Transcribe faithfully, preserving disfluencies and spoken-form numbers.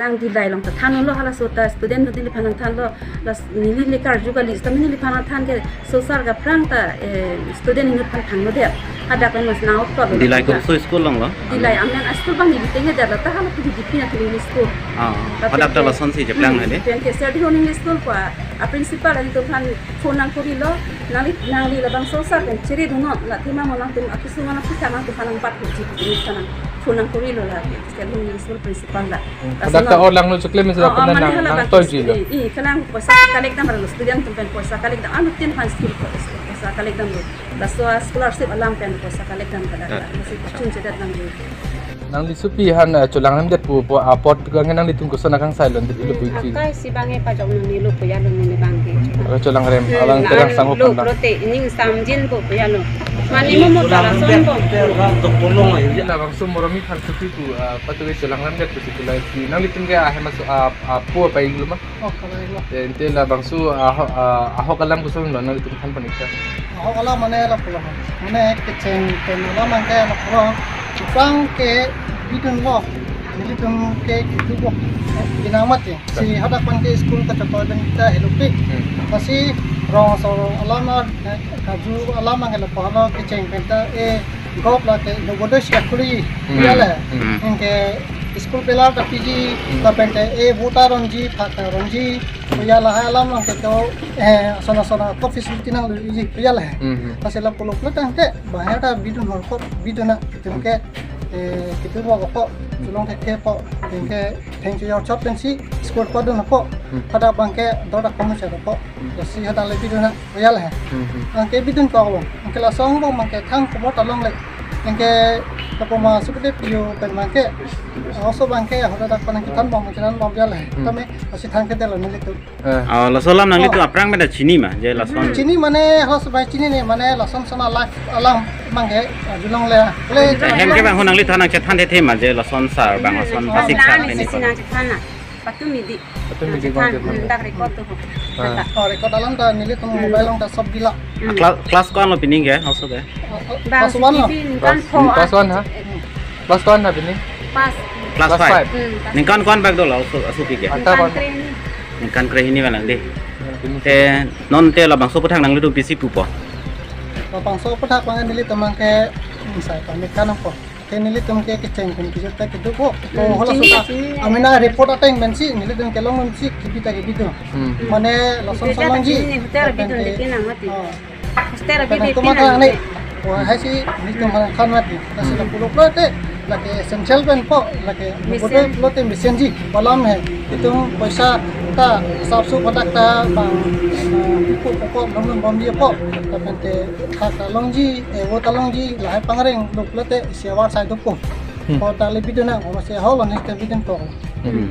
Nang Dillai along ta thanlo, halaso ta student ahut neliphan nangthanlo, las neli le karju kali, seta neliphan nangthan ke sosar ke aphrang ta, eh, student ahut aphan thanlo det. Hadak pen mas nang out lo. Dillai koso school along lo? Dillai amen a school abang neli tengne det lo, ta hala P V D P na English school. Ah, Lapen hadak ta ke, lasonsi cheplang hmm, hadi? Lapen ke Serdihun English School ko a principal alangtumphan phone nangkorilo, nangli, nangli labangso sar pen chiri dunnon, la thima mo nangtum akisung nangpitha nangtumphan nangbat huji pu nangphan phone nangkorilo la, Serdihun English School principal la. Hmm. Laso hadak ta nang or langno chokle mesi Oh, oh, aphan mane nang, hala nang bangke toiji lo. I, i, kalang poisa collect dam lo, student atum pen poisa collect dam, anutin aphan school ko, poisa collect damlo. Laso scholarship alam pen poisa collect dam kada. Ah. Lasi kachun chedat nanglo. Nangli sopi aphan, eh, cholangrem det pu, pu apot ko nge nanglitum koson akangsailo det ilo puji. Akai si bang e pajok nangnelo pu ya lo neli bangke. Aro cholangrem, hmm, alang terang sanggup lo panda. Lote, ining samjin po pu ya lo. Mane mo mo tara son po. Labangso Moromi aphan sopi pu, ah, patu ke cholangrem det pusi kulai si. Nanglitum ke ahem aso, ah, ah, pu apa iglo ma? Oh, kalang lo. Eh, ante labangso ahok, ah, ahok alam koson lo nanglitum aphan panikta? Ahok alam mane lapulo. Mane kecheng pen alam abangke lapulo. Aphrang ke bidunlo. Nelitum ke kitu bok. Bina mati. Si hadak abangke school kachotoi pen ta helopi. Hmm. Lasi rong asor alam, eh, karju alam abangke lapulo kecheng pen ta, eh, gop lake Novodoy Sikhakhuli, hmm, ya le. Hmm. Anke school belar ta piji, hmm, lapen ke e voter ronji, phak ta ronji, ya lahai alam abangke to, eh, sona sona ko facility nangloji, ya le. Hmm. Lasi lapulo pulo tangte, bahar ta bidun horpo, bidun na, itum ke, eh, kitu bok po, cholong thekthe po, itum ke thengche yor chot pensi, school padunpo, hmm, hadak abangke, dor dak komo chepo, hmm, lasi hadak le bidun na. Oyal he. Hmm, hmm. Anke bidun ko along. Anke laso angbong abangke thang komo ta longle. Anke kapoma Sukhdev P O pen abangke. Oso abangke hadak dak pen kethan bom kethan bom oyal he. Hmm. Tame lasi thang kedetlo nelitum. Eh. Oh, laso alam nanglitum, oh, aphrang pen ta chini ma, je lason. Hmm, chini mane hos bai chinine mane lason sona life alam abangke, ah, julong le. Le, eh, hem ke bang ho nangli than nangchethan thethe ma, je lason sar bang lason, oh, basic sar nang teni isi ko. Nangchethan na. Patumi di. Patumi di. Nangchethan, bang, hmm, dak record tu ho. Ah. Kata. Oh, record alam ta nelitum, hmm, mobile along ta sob bilo. Hmm. Kla-, class ko-an lo pini ke, oso ke? Oh, oh, bang class one lo. Ningkan class, four, class one, ah, ha? Class one ha pini? Pass. Class, class five. Five. Hmm, class. Ningkan ko-an bak dolo, oso, oso pi ke? Atta. Ningkan kre hini. Ningkan kre hini bang lang di. Ningkan kre hini. Te, non te labangso aphuthak nanglitum pisi pupo? Labangso aphuthak abang nelitum abangke, hmm, sai pamit kanpo. Te nelitum ke kecheng pen kejut ta keduk ho. Hmm, holo chini, suka. Chini. Amena report ateng pensi nelitum kelong pensi kebi ta kebi do. Hmm. Mane lason hotel salon ji. Chini hotel lapen bidun ke, deke nang mati. Oh. Hotel lapen bidun tuma nang tang ne. Wah, hai si nelitum, hmm, makan mati. Lasi, hmm, lapulo pulo te, lake essential pen po, lake mesen. Bodo pulo te mesen ji. Balam he. Itum poisa ta sapsu kotak ta bang, eh, pupu poko, lom lom bom ji po. Lapen te khak ta longji, eh, vo ta longji, lahai pangreng, luk pulo te, isi avar sai dopo. Hmm. Ko ta le bidun na, ko si holo ni te bidun ko. Hmm. Hmm.